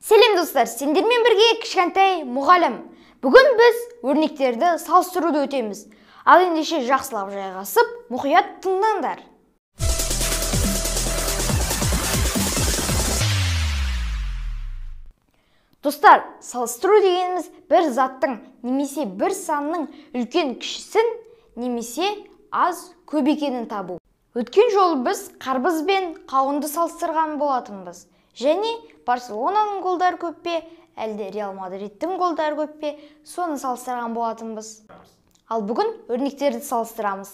Сәлем достар, сендермен бірге кішкентай мұғалім. Бүгін біз өрнектерді салыстыруды өтеміз. Ал ендеше жақсылап жайғасып, мұқият тыңдаңдар. Достар, салыстыру дегеніміз бір заттың немесе бір санның үлкен кішісін немесе аз көп екенін табу. Өткен жолы біз қарбыз бен қауынды салыстырған болатынбыз. Және Барселонаның голдары көп пе, әлде Реал Мадридтің голдары көп пе, соны салыстырған болатынбыз. Ал бүгін өрнектерді салыстырамыз.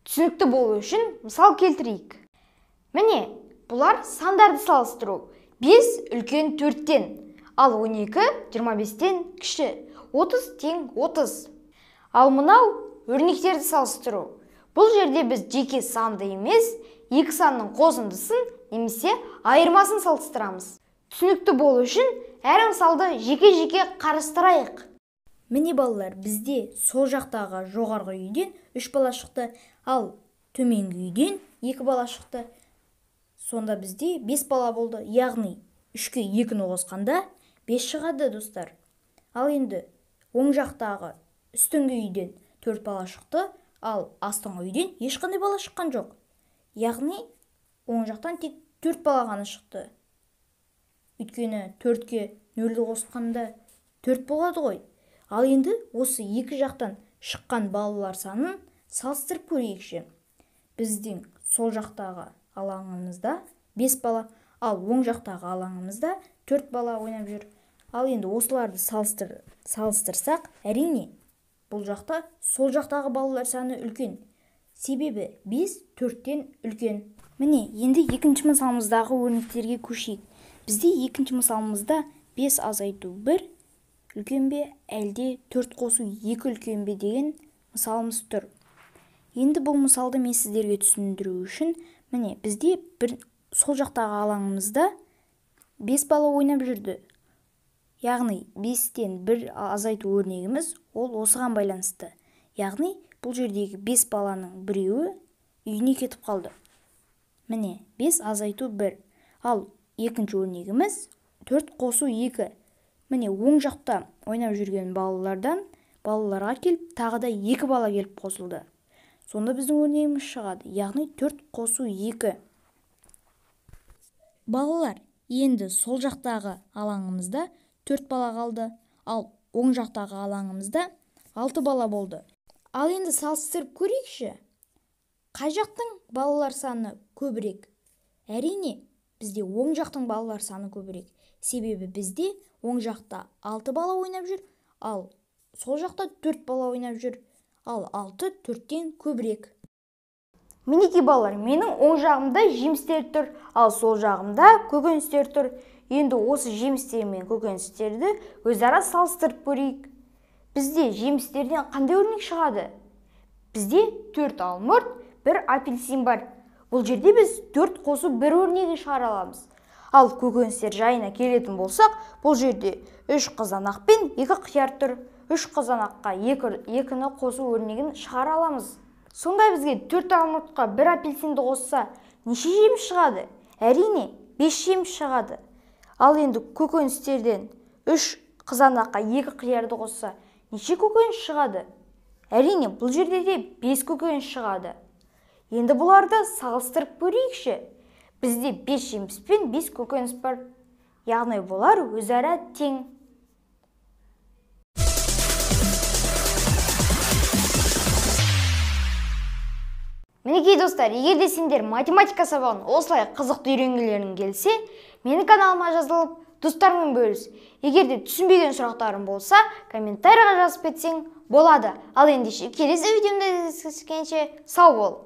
Түсінікті болу үшін мысал келтірейік. Міне, бұлар сандарды салыстыру. 5 үлкен 4-тен, ал 12 25-тен кіші, 30 тең 30. Ал мынау өрнектерді салыстыру. Бұл жерде біз жеке санды емес, екі санның қосындысын немесе айырмасын салыстырамыз. Түсінікті болу үшін әр мысалды жеке-жеке қарастырайық. Міне балалар, бізде сол жақтағы жоғарғы үйден 3 бала шықты, ал төменгі үйден 2 бала шықты. Сонда бізде 5 бала болды, яғни 3-ке 2-ні қосқанда 5 шығады, достар. Ал енді оң жақтағы үстіңгі үйден 4 бала шықты, ал астыңғы үйден ешқандай бала шыққан жоқ. Яғни оң жақтан тек 4 бала ғана шықты. Өйткені 4-ке 0-ді қосқанда 4 болады ғой. Ал енді осы екі жақтан шыққан балалар санын салыстырып көрейікші. Біздің сол жақтағы алаңымызда 5 бала, ал оң жақтағы алаңымызда 4 бала ойнап жүр. Ал енді осыларды салыстырсақ, әрине бұл жақта сол жақтағы балалар саны үлкен. Себебі 5 4-тен үлкен. Міне, енді екінші мысалымыздағы өрнектерге көшейік. Бізде екінші мысалымызда 5 азайту 1 үлкен бе, әлде 4 қосу 2 үлкен бе деген мысалымыз тұр. Енді бұл мысалды мен сіздерге түсіндіру үшін, міне, бізде бір сол жақтағы алаңымызда 5 бала ойнап жүрді. Яғни 5-тен 1 азайту өрнегіміз ол осыған байланысты. Яғни бұл жердегі 5 баланың біреуі үйіне кетіп қалды. Міне, 5 азайту 1. Ал екінші өрнегіміз 4 қосу 2. Міне, оң жақта ойнап жүрген балаларға келіп, тағы да 2 бала келіп қосылды. Сонда біздің өрнегіміз шығады, яғни 4 қосу 2. Балалар, енді сол жақтағы алаңымызда 4 бала қалды, ал оң жақтағы алаңымызда 6 бала болды. Ал енді салыстырып көрейікші. Қай жақтың балалар саны көбірек? Әрине, бізде оң жақтың балалар саны көбірек. Себебі бізде оң жақта 6 бала ойнап жүр, ал сол жақта 4 бала ойнап жүр. Ал 6 4-тен көбірек. Мінекей балалар, менің оң жағымда жемістер тұр, ал сол жағымда көкөністер тұр. Енді осы жемістер мен көкөністерді өзара салыстырып көрейік. Бізде жемістерден қандай өрнек шығады? Бізде 4 алмұрт, 1 апельсин бар. Бұл жерде біз 4 қосу 1 өрнегін шығара аламыз. Ал көкөністер жайына келетін болсақ, бұл жерде 3 қызанақ пен 2 қияр тұр. 3 қызанаққа 2-ні қосу өрнегін шығара аламыз. Сонда бізге 4 алмұртқа 1 апельсинді қосса, неше жеміс шығады? Әрине, 5 жеміс шығады. Ал енді көкөністерден 3 қызанаққа 2 қиярды қосса, неше көкөніс шығады? Әрине, бұл жерде де 5 көкөніс шығады. Енді бұларды салыстырып көрейікші. Бізде 5 жеміс пен 5 көкөніс бар. Яғни бұлар өзара тең. Мінекей достар, егер де сендер математика сабағын осылай қызықты үйренгілерің келсе, менің каналыма жазылып, достарыңмен бөліс. Егер де түсінбеген сұрақтарың болса, комментарийға жазып кетсең болады. Ал ендеше келесі видеомда кездескенше сау бол.